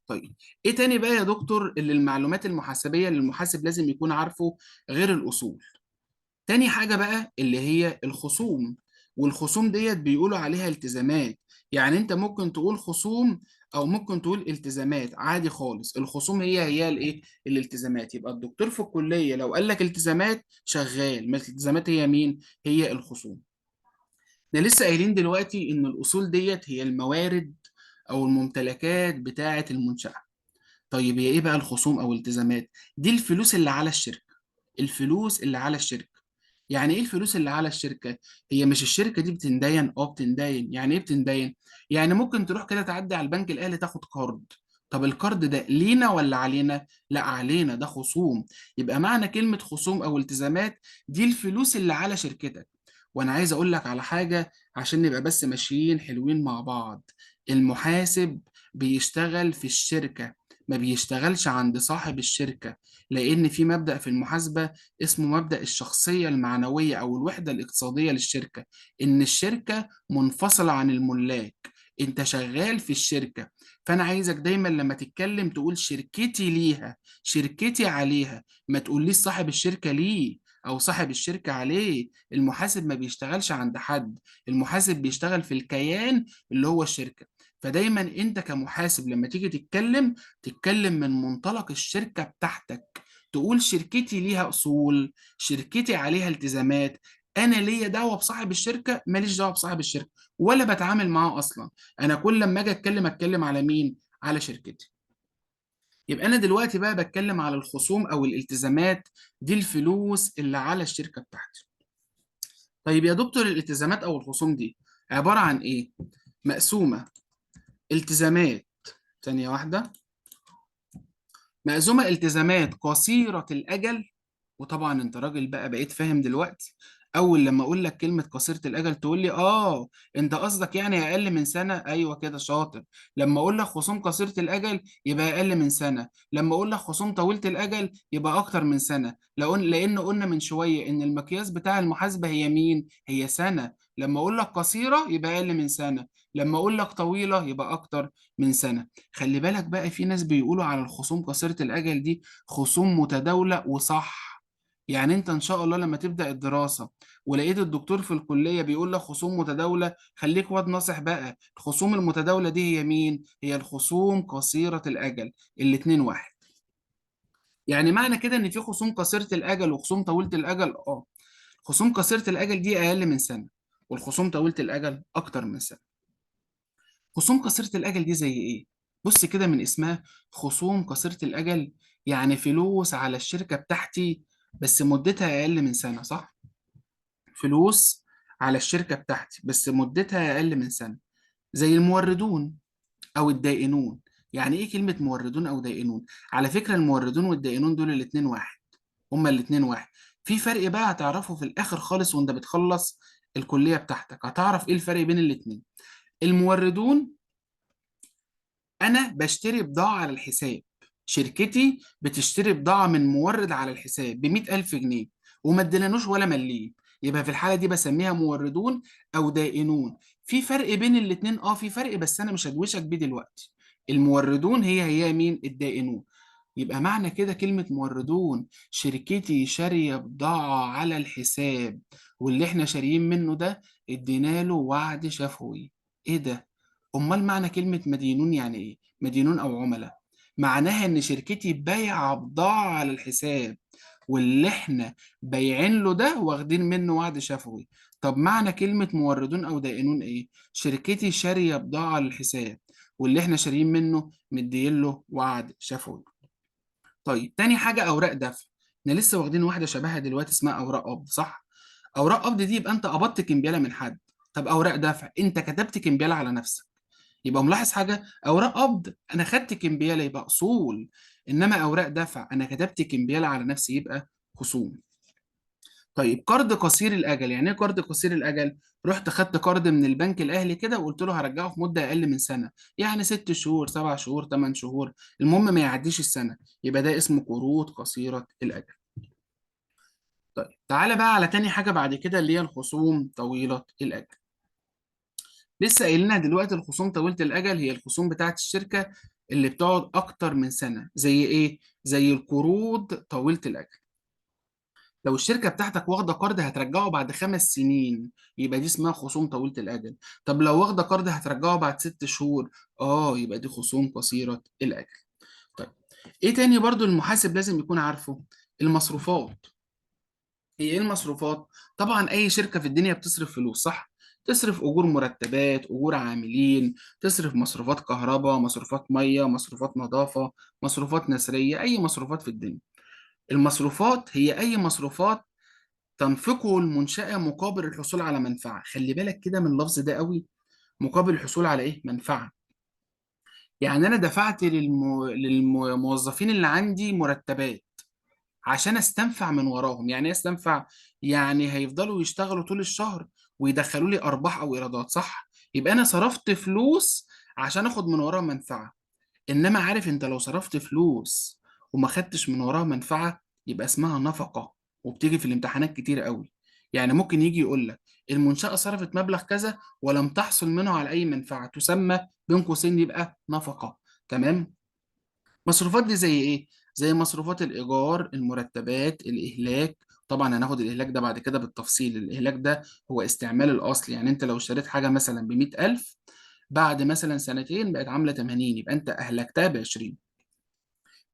طيب ايه تاني بقى يا دكتور اللي المعلومات المحاسبية اللي المحاسب لازم يكون عارفه غير الأصول؟ تاني حاجة بقى اللي هي الخصوم، والخصوم ديت بيقولوا عليها التزامات. يعني انت ممكن تقول خصوم او ممكن تقول التزامات عادي خالص. الخصوم هي هي الايه؟ الالتزامات. يبقى الدكتور في الكلية لو قال لك التزامات شغال، ما الالتزامات هي مين؟ هي الخصوم. احنا لسه قايلين دلوقتي ان الاصول ديت هي الموارد او الممتلكات بتاعه المنشأة. طيب هي ايه بقى الخصوم او الالتزامات؟ دي الفلوس اللي على الشركة. الفلوس اللي على الشركة. يعني ايه الفلوس اللي على الشركة؟ هي مش الشركة دي بتندين؟ بتندين. يعني ايه بتندين؟ يعني ممكن تروح كده تعدي على البنك الاهلي تاخد قرض. طب القرض ده لينا ولا علينا؟ لا علينا، ده خصوم. يبقى معنى كلمة خصوم او التزامات دي الفلوس اللي على شركتك. وانا عايز اقول لك على حاجة عشان نبقى بس ماشيين حلوين مع بعض. المحاسب بيشتغل في الشركة، ما بيشتغلش عند صاحب الشركة، لأن في مبدأ في المحاسبة اسمه مبدأ الشخصية المعنوية أو الوحدة الاقتصادية للشركة، إن الشركة منفصلة عن الملاك، أنت شغال في الشركة. فأنا عايزك دايما لما تتكلم تقول شركتي ليها، شركتي عليها، ما تقوليش صاحب الشركة ليه أو صاحب الشركة عليه. المحاسب ما بيشتغلش عند حد، المحاسب بيشتغل في الكيان اللي هو الشركة. فدايما انت كمحاسب لما تيجي تتكلم، تتكلم من منطلق الشركة بتاعتك، تقول شركتي ليها أصول، شركتي عليها التزامات، أنا ليا دعوة بصاحب الشركة، ماليش دعوة بصاحب الشركة ولا بتعامل معاه أصلا. أنا كل لما أجي أتكلم أتكلم على مين؟ على شركتي. يبقى أنا دلوقتي بقى بتكلم على الخصوم أو الالتزامات، دي الفلوس اللي على الشركة بتاعتي. طيب يا دكتور الالتزامات أو الخصوم دي عبارة عن إيه؟ مقسومة التزامات، ثانية واحدة، مقسومة التزامات قصيرة الأجل، وطبعا أنت راجل بقى بقيت فاهم دلوقتي، اول لما اقول لك كلمة قصيرة الاجل تقول لي اه انت قصدك يعني اقل من سنة. ايوه كده شاطر. لما اقول لك خصوم قصيرة الاجل يبقى اقل من سنة، لما اقول لك خصوم طويلة الاجل يبقى اكتر من سنة. لان قلنا من شوية ان المقياس بتاع المحاسبة هي مين؟ هي سنة. لما اقول لك قصيرة يبقى اقل من سنة، لما اقول لك طويلة يبقى اكتر من سنة. خلي بالك بقى، في ناس بيقولوا على الخصوم قصيرة الاجل دي خصوم متداولة، وصح. يعني انت ان شاء الله لما تبدأ الدراسة ولقيت الدكتور في الكلية بيقول لك خصوم متداولة، خليك واد ناصح بقى. الخصوم المتداولة دي هي مين؟ هي الخصوم قصيرة الأجل، الاتنين واحد. يعني معنى كده ان في خصوم قصيرة الأجل وخصوم طويلة الأجل. خصوم قصيرة الأجل دي أقل من سنة، والخصوم طويلة الأجل أكتر من سنة. خصوم قصيرة الأجل دي زي إيه؟ بص كده من اسمها، خصوم قصيرة الأجل يعني فلوس على الشركة بتاعتي بس مدتها أقل من سنة، صح؟ فلوس على الشركة بتاعتي بس مدتها أقل من سنة، زي الموردون أو الدائنون. يعني إيه كلمة موردون أو دائنون؟ على فكرة الموردون والدائنون دول الاتنين واحد، هما الاتنين واحد. في فرق بقى هتعرفه في الآخر خالص وأنت بتخلص الكلية بتاعتك، هتعرف إيه الفرق بين الاتنين. الموردون أنا بشتري بضاعة على الحساب، شركتي بتشتري بضاعة من مورد على الحساب ب100,000 جنيه وما ادينالوش ولا مليم، يبقى في الحالة دي بسميها موردون أو دائنون. في فرق بين الاتنين؟ في فرق، بس أنا مش هدوشك بيه دلوقتي. الموردون هي مين؟ الدائنون. يبقى معنى كده كلمة موردون شركتي شارية بضاعة على الحساب واللي احنا شاريين منه ده ادينا له وعد شفوي. ايه ده؟ امال معنى كلمة مدينون يعني ايه؟ مدينون او عملاء معناها ان شركتي بايعة بضاعة على الحساب واللي احنا بايعين له ده واخدين منه وعد شفوي. طب معنى كلمة موردون او دائنون ايه؟ شركتي شارية بضاعة على الحساب واللي احنا شاريين منه مدين له وعد شفوي. طيب تاني حاجة أوراق دفع. احنا لسه واخدين واحدة شبهها دلوقتي اسمها أوراق قبض، صح؟ أوراق قبض دي يبقى أنت قبضت كمبيالة من حد. طب أوراق دفع أنت كتبت كمبيالة على نفسك. يبقى ملاحظ حاجة؟ أوراق قبض أنا خدت كمبيالة يبقى أصول، إنما أوراق دفع أنا كتبت كمبيالة على نفسي يبقى خصوم. طيب قرض قصير الأجل، يعني إيه قرض قصير الأجل؟ رحت خدت قرض من البنك الأهلي كده وقلت له هرجعه في مدة أقل من سنة، يعني 6 شهور 7 شهور 8 شهور، المهم ما يعديش السنة، يبقى ده اسمه قروض قصيرة الأجل. طيب تعالى بقى على تاني حاجة بعد كده اللي هي الخصوم طويلة الأجل. لسه قايلينها دلوقتي، الخصوم طويلة الأجل هي الخصوم بتاعت الشركة اللي بتقعد أكتر من سنة، زي إيه؟ زي القروض طويلة الأجل. لو الشركة بتاعتك واخدة قرض هترجعه بعد 5 سنين، يبقى دي اسمها خصوم طويلة الأجل. طب لو واخدة قرض هترجعه بعد 6 شهور، يبقى دي خصوم قصيرة الأجل. طيب إيه تاني برضو المحاسب لازم يكون عارفه؟ المصروفات. هي إيه المصروفات؟ طبعا أي شركة في الدنيا بتصرف فلوس، صح؟ تصرف أجور مرتبات، أجور عاملين، تصرف مصروفات كهرباء، مصروفات مية، مصروفات نظافة، مصروفات نثرية، أي مصروفات في الدنيا. المصروفات هي أي مصروفات تنفقه المنشأة مقابل الحصول على منفعة. خلي بالك كده من اللفظ ده قوي، مقابل الحصول على إيه؟ منفعة. يعني أنا دفعت للموظفين اللي عندي مرتبات عشان استنفع من وراهم. يعني ايه استنفع؟ يعني هيفضلوا يشتغلوا طول الشهر ويدخلوا لي ارباح او ايرادات، صح؟ يبقى انا صرفت فلوس عشان اخد من وراها منفعة. انما عارف انت لو صرفت فلوس وما خدتش من وراها منفعة يبقى اسمها نفقة، وبتيجي في الامتحانات كتير قوي. يعني ممكن يجي يقول لك المنشأة صرفت مبلغ كذا ولم تحصل منه على اي منفعة، تسمى بين قوسين يبقى نفقة. تمام؟ مصروفات دي زي ايه؟ زي مصروفات الإيجار، المرتبات، الإهلاك. طبعا هناخد الإهلاك ده بعد كده بالتفصيل. الإهلاك ده هو استعمال الأصل، يعني أنت لو اشتريت حاجة مثلا ب100,000 بعد مثلا سنتين بقت عاملة 80، يبقى أنت أهلكتها ب20.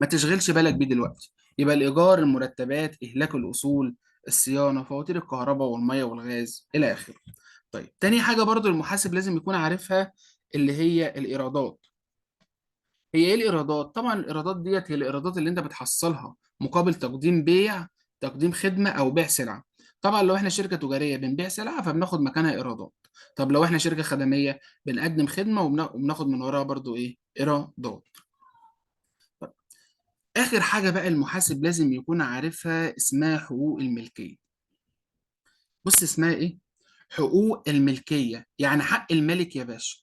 ما تشغلش بالك بيه دلوقتي. يبقى الإيجار، المرتبات، إهلاك الأصول، الصيانة، فواتير الكهرباء والمية والغاز إلى آخره. طيب تاني حاجة برضو المحاسب لازم يكون عارفها اللي هي الإيرادات. هي ايه الايرادات؟ طبعا الايرادات ديت هي الايرادات اللي انت بتحصلها مقابل تقديم بيع، تقديم خدمة او بيع سلعه. طبعا لو احنا شركة تجارية بنبيع سلعه فبناخد مكانها ايرادات. طب لو احنا شركة خدميه بنقدم خدمة وبناخد من وراها برضو ايه؟ ايرادات. طيب. اخر حاجة بقى المحاسب لازم يكون عارفها اسمها حقوق الملكية. بص اسمها ايه؟ حقوق الملكية، يعني حق الملك يا باشا.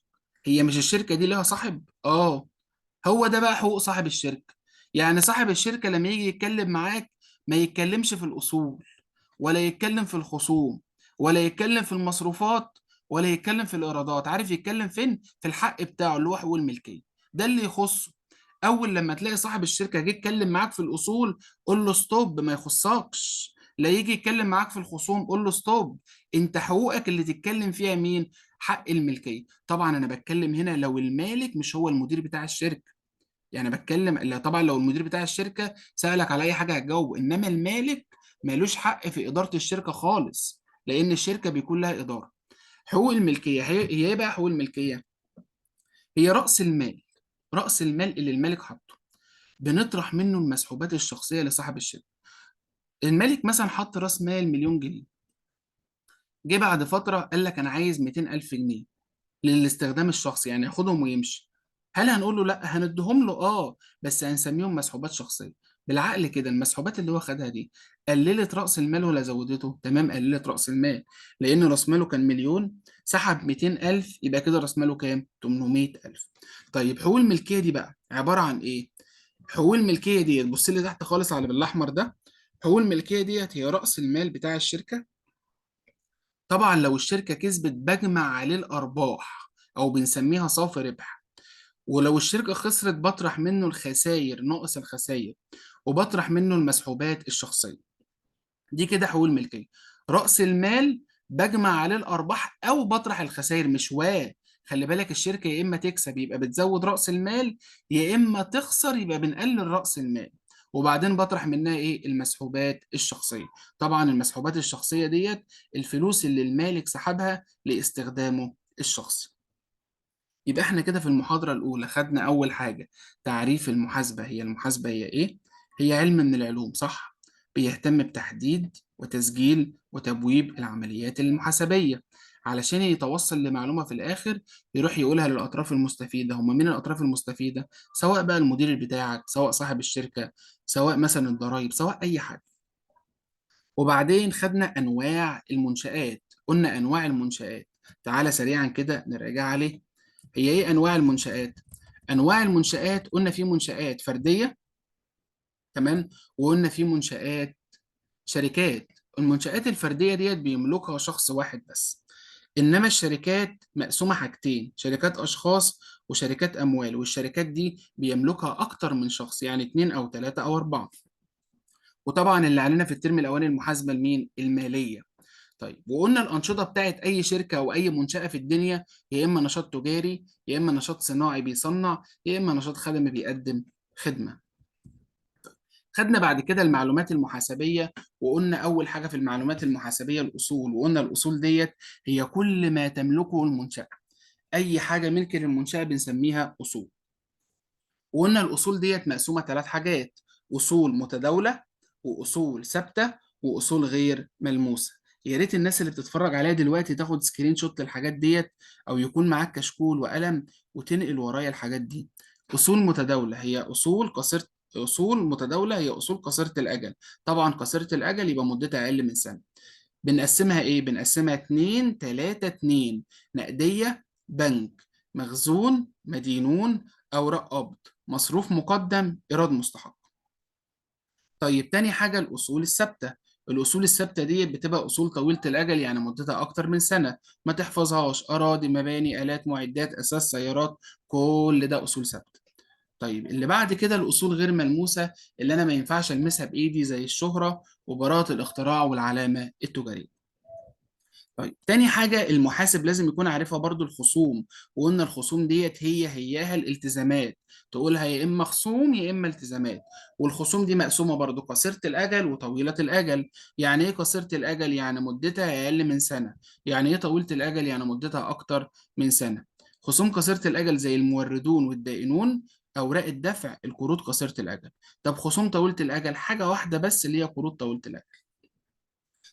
هي مش الشركة دي لها صاحب؟ اه، هو ده بقى حقوق صاحب الشركة. يعني صاحب الشركة لما يجي يتكلم معاك ما يتكلمش في الأصول، ولا يتكلم في الخصوم، ولا يتكلم في المصروفات، ولا يتكلم في الإيرادات. عارف يتكلم فين؟ في الحق بتاعه اللي هو حقوق الملكية، ده اللي يخصه. أول لما تلاقي صاحب الشركة جه يتكلم معاك في الأصول قول له stop، ما يخصكش. لا يجي يتكلم معاك في الخصوم قول له stop، انت حقوقك اللي تتكلم فيها مين؟ حق الملكية. طبعا انا بتكلم هنا لو المالك مش هو المدير بتاع الشركة، يعني بتكلم لا طبعا لو المدير بتاع الشركة سألك على اي حاجة هتجاوبه، انما المالك مالوش حق في إدارة الشركة خالص، لأن الشركة بيكون لها إدارة. حقوق الملكية هي ايه بقى حقوق الملكية؟ هي رأس المال، رأس المال اللي المالك حطه، بنطرح منه المسحوبات الشخصية لصاحب الشركة. المالك مثلا حط رأس مال 1,000,000 جنيه، جه بعد فترة قال لك أنا عايز 200,000 جنيه للاستخدام الشخصي، يعني ياخدهم ويمشي. هل هنقول له لا؟ هنديهم له بس هنسميهم مسحوبات شخصية. بالعقل كده المسحوبات اللي هو خدها دي قللت رأس المال ولا زودته؟ تمام، قللت رأس المال، لأن رأس ماله كان 1,000,000، سحب 200,000، يبقى كده رأس ماله كام؟ 800,000. طيب حقوق الملكية دي بقى عبارة عن إيه؟ حقوق الملكية دي بص لي تحت خالص على بالأحمر ده، حقوق الملكية ديت هي رأس المال بتاع الشركة. طبعا لو الشركة كسبت بجمع عليه الأرباح أو بنسميها صافي ربح، ولو الشركة خسرت بطرح منه الخسائر ناقص الخسائر، وبطرح منه المسحوبات الشخصية. دي كده حقوق الملكية. رأس المال بجمع عليه الأرباح أو بطرح الخسائر، مش خلي بالك الشركة يا إما تكسب يبقى بتزود رأس المال، يا إما تخسر يبقى بنقلل رأس المال، وبعدين بطرح منها إيه؟ المسحوبات الشخصية. طبعا المسحوبات الشخصية ديت الفلوس اللي المالك سحبها لاستخدامه الشخصي. يبقى احنا كده في المحاضرة الأولى خدنا أول حاجة تعريف المحاسبة. هي المحاسبة هي إيه؟ هي علم من العلوم، صح؟ بيهتم بتحديد وتسجيل وتبويب العمليات المحاسبية علشان يتوصل لمعلومة في الآخر يروح يقولها للأطراف المستفيدة. هم مين الأطراف المستفيدة؟ سواء بقى المدير بتاعك، سواء صاحب الشركة، سواء مثلا الضرايب، سواء أي حد. وبعدين خدنا أنواع المنشآت، قلنا أنواع المنشآت، تعالى سريعا كده نراجع عليه. هي إيه أنواع المنشآت؟ أنواع المنشآت قلنا في منشآت فردية، تمام، وقلنا في منشآت شركات. المنشآت الفردية ديت بيملكها شخص واحد بس، إنما الشركات مقسومة حاجتين، شركات أشخاص وشركات أموال، والشركات دي بيملكها أكتر من شخص، يعني 2 أو 3 أو 4. وطبعا اللي علينا في الترم الأولاني المحاسبة لمين؟ المالية. طيب وقلنا الأنشطة بتاعت أي شركة أو أي منشأة في الدنيا يا إما نشاط تجاري، يا إما نشاط صناعي بيصنع، يا إما نشاط خدمي بيقدم خدمة. خدنا بعد كده المعلومات المحاسبية، وقلنا أول حاجة في المعلومات المحاسبية الأصول، وقلنا الأصول ديت هي كل ما تملكه المنشأة، أي حاجة ملك للمنشأة بنسميها أصول. وقلنا الأصول ديت مقسومة 3 حاجات، أصول متداولة، وأصول ثابتة، وأصول غير ملموسة. يا ريت الناس اللي بتتفرج عليا دلوقتي تاخد screenshot للحاجات ديت، أو يكون معاك كشكول وقلم وتنقل ورايا الحاجات دي. أصول متداولة هي أصول قصيرة، أصول متداولة هي أصول قصيرة الأجل. طبعا قصيرة الأجل يبقى مدتها أقل من سنة. بنقسمها إيه؟ بنقسمها 2 3 2، نقدية، بنك، مخزون، مدينون، أوراق قبض، مصروف مقدم، إيراد مستحق. طيب تاني حاجة الأصول الثابتة. الأصول الثابتة دي بتبقى أصول طويلة الأجل، يعني مدتها أكتر من سنة، ما تحفظهاش، أراضي، مباني، آلات، معدات، أساس، سيارات، كل ده أصول ثابتة. طيب اللي بعد كده الأصول غير ملموسة، اللي أنا ما ينفعش ألمسها بإيدي، زي الشهرة وبراءة الاختراع والعلامة التجارية. طيب تاني حاجة المحاسب لازم يكون عارفها برضو الخصوم، وقلنا الخصوم ديت هي هياها الالتزامات، تقولها يا إما خصوم يا إما التزامات. والخصوم دي مقسومة برضو قصيرة الأجل وطويلة الأجل. يعني إيه قصيرة الأجل؟ يعني مدتها أقل من سنة. يعني إيه طويلة الأجل؟ يعني مدتها أكتر من سنة. خصوم قصيرة الأجل زي الموردون والدائنون، أوراق الدفع، القروض قصيرة الأجل. طب خصوم طويلة الأجل حاجة واحدة بس اللي هي قروض طويلة الأجل.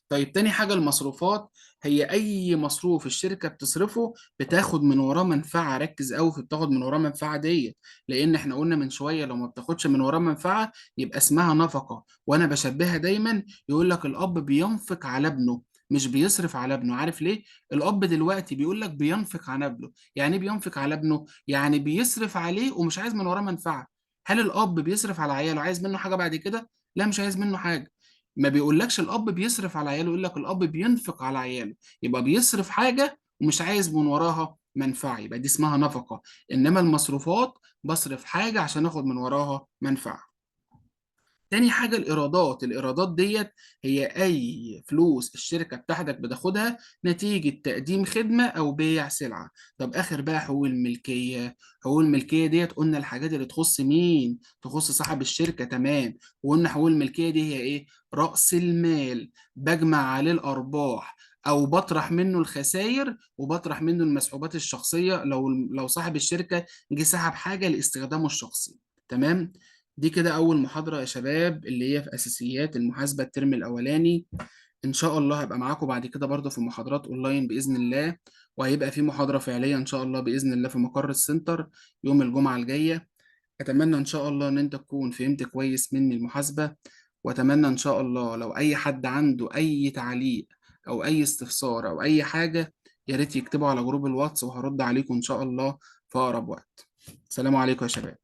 طيب تاني حاجة المصروفات، هي أي مصروف الشركة بتصرفه بتاخد من وراه منفعة. ركز قوي في بتاخد من وراه منفعة ديت، لأن احنا قلنا من شوية لو ما بتاخدش من وراه منفعة يبقى اسمها نفقة. وأنا بشبهها دايما، يقول لك الأب بينفق على ابنه، مش بيصرف على ابنه. عارف ليه؟ الاب دلوقتي بيقول لك بينفق على ابنه. يعني ايه بينفق على ابنه؟ يعني بيصرف عليه ومش عايز من وراه منفعه. هل الاب بيصرف على عياله عايز منه حاجة بعد كده؟ لا، مش عايز منه حاجة. ما بيقولكش الاب بيصرف على عياله، يقول لك الاب بينفق على عياله، يبقى بيصرف حاجة ومش عايز من وراها منفعه، يبقى دي اسمها نفقه. انما المصروفات بصرف حاجة عشان اخد من وراها منفعه. تاني حاجة الإيرادات. الإيرادات ديت هي أي فلوس الشركة بتاعتك بتاخدها نتيجة تقديم خدمة أو بيع سلعة. طب آخر بقى حقوق الملكية. حقوق الملكية ديت قلنا الحاجات اللي تخص مين؟ تخص صاحب الشركة، تمام. وقلنا حقوق الملكية دي هي إيه؟ رأس المال، بجمع عليه الأرباح أو بطرح منه الخسائر وبطرح منه المسحوبات الشخصية لو صاحب الشركة جه سحب حاجة لاستخدامه الشخصي، تمام. دي كده أول محاضرة يا شباب اللي هي في أساسيات المحاسبة الترم الأولاني. إن شاء الله هبقى معاكم بعد كده برضه في محاضرات أونلاين بإذن الله، وهيبقى في محاضرة فعلية إن شاء الله بإذن الله في مقر السنتر يوم الجمعة الجاية. أتمنى إن شاء الله إن أنت تكون فهمت كويس مني المحاسبة، وأتمنى إن شاء الله لو أي حد عنده أي تعليق أو أي استفسار أو أي حاجة يا ريت يكتبوا على جروب الواتس، وهرد عليكم إن شاء الله في أقرب وقت. السلام عليكم يا شباب.